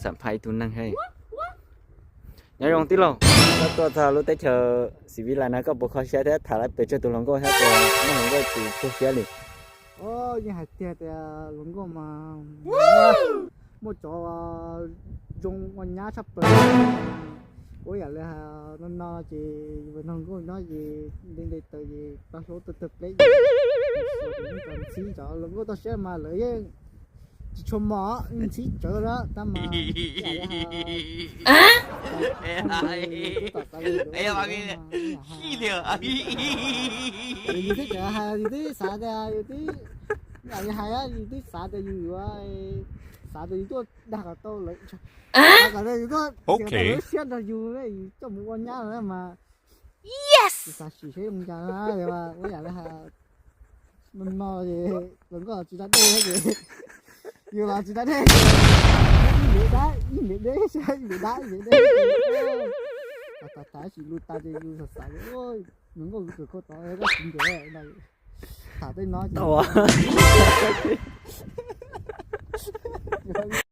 Xam phaj ib tug neeg he. Nyob zoo tij laug, koj tuaj txog lub teb chaws Xiv Vij Las no koj puas kho siab thiab tham lawv pes tsawg tus hluas nkauj thiab puas muaj hluas nkauj tsis kho siab li? Yeej hais tiag tias hluas nkauj mas muaj cov zoo ua nyab tshaj plaws. Ua yam li no no ces yus nug nkauj nyob ces nte nte taws ces tau hlub tawg tawg pleb. Ntxhib cov hluas nkauj toj siab mas lawv yeej tsis tshua mos, ntxhib tsawv lawm tab mas yus thiaj tseem hais yus twb xav tias yus twb, yam li hais yus twb xav tias yus yuav, xav tias yus tuaj dag kom tau lawv, kom yus tuaj, kom lawv siab nrog yus, yus coj mus ua nyab lawm mas. Yes, xav sim seb zoo cas. Ua yam li hais no no ces hluas nkauj los tsis da dej ces yus los tsis da dej, ib ntiav dab ib ntiav deb, ib ntiav dab ib ntiav deb. Tham tham sim lus tas ces yus xav xav hluas nkauj kawm kho tod koj tsis ntiav no. Tham tej no ces